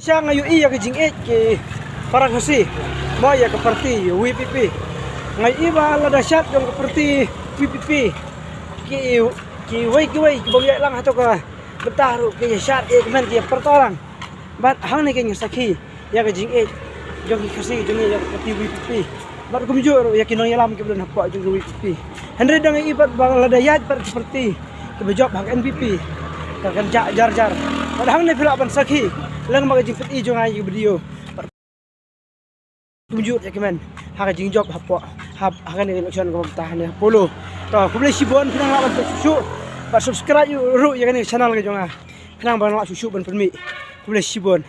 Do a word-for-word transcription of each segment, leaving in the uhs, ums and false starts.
Sha nga ïohi ïa ka jingïeit ki para Khasi mo ïa ka parti VPP. Nga ïohi ba lada shad jong ka parti VPP, ki, kiwei kiwei ki bym ïaid lang hato ka bynta ruh ki ïa shad ïa ka men ki ïa pyrta lang. Bad hangne ka jingïasakhi ïa ka jingïeit jong ki Khasi jong ngi ïa ka parti VPP. Bad kumjuh ruh ïa ki nongïalam kiba don hapoh jong ka VPP. Hynrei dang ïohi bad ba lada ïaid bad ki parti kiba jop ha ka NPP, ka kan jah jar jar. Bad hangne phi lah ban sakhi lem bad ka jingpyni jong nga ïa ka video. Kumjuh ïa ki men ha ka jingjop hapoh, ha, ha kane ka election kaba mynta hangne ha Polo. To, khublei shibun, phi nang lah ban peit shuh shuh bad subscribe ruh ïa kane ka channel ka jong nga. Phi nang ban lah shuh shuh ban pynmih. Khublei shibun.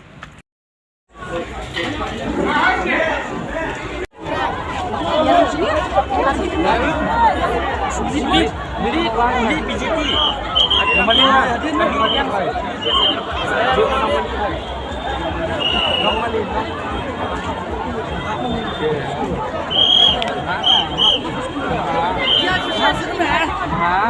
Hai.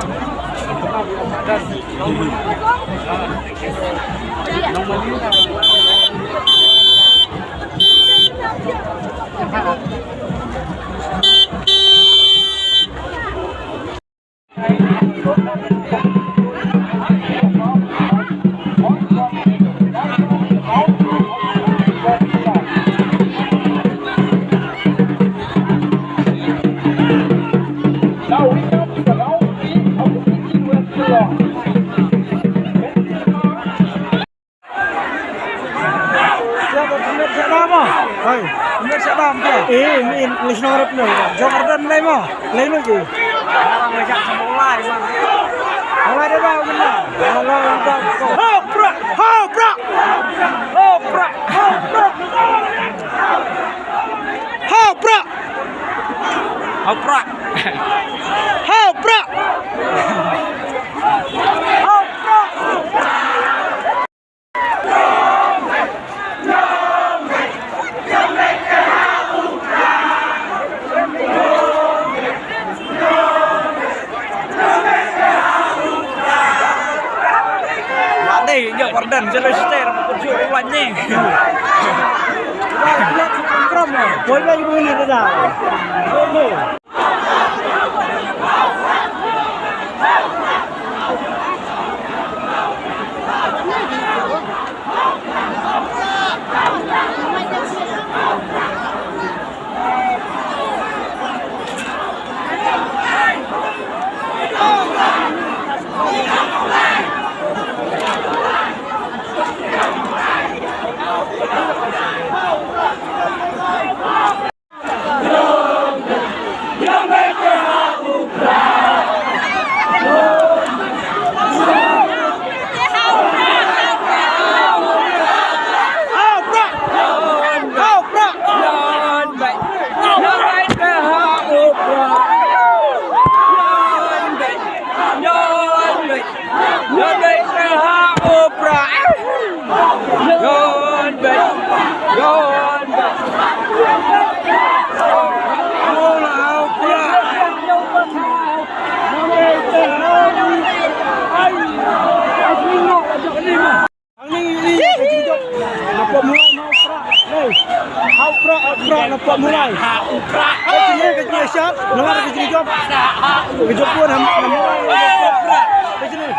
Hai. Hai. Eh, mi, mi shnong rep no. Jong Ardan lai mo. Lai no ji. Orang lejak sama lai man. Lai dah dah guna. Lai dah. Ho pra, ho pra. Ho pra, ho pra. Ho pra. Ho pra. Ho pra. Ade, nya Wardan, jalo shiter, pun shu wan ni. Krom, boy, boy, boy, ni dah. Ang ni ni ka jingjop. Napoh Mulai, ha u Prah. Nei. Ha u Prah, ha u Prah, napoh Mulai. Ha u Prah. Ka jingshad, nalar ka jingjop. Ka jop bun ha Mulai. Ka jingshad.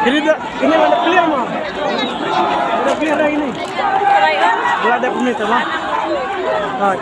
Ini dah, ini mana clear mah? Udah clear dah ini. Udah ada permit mah. Hai.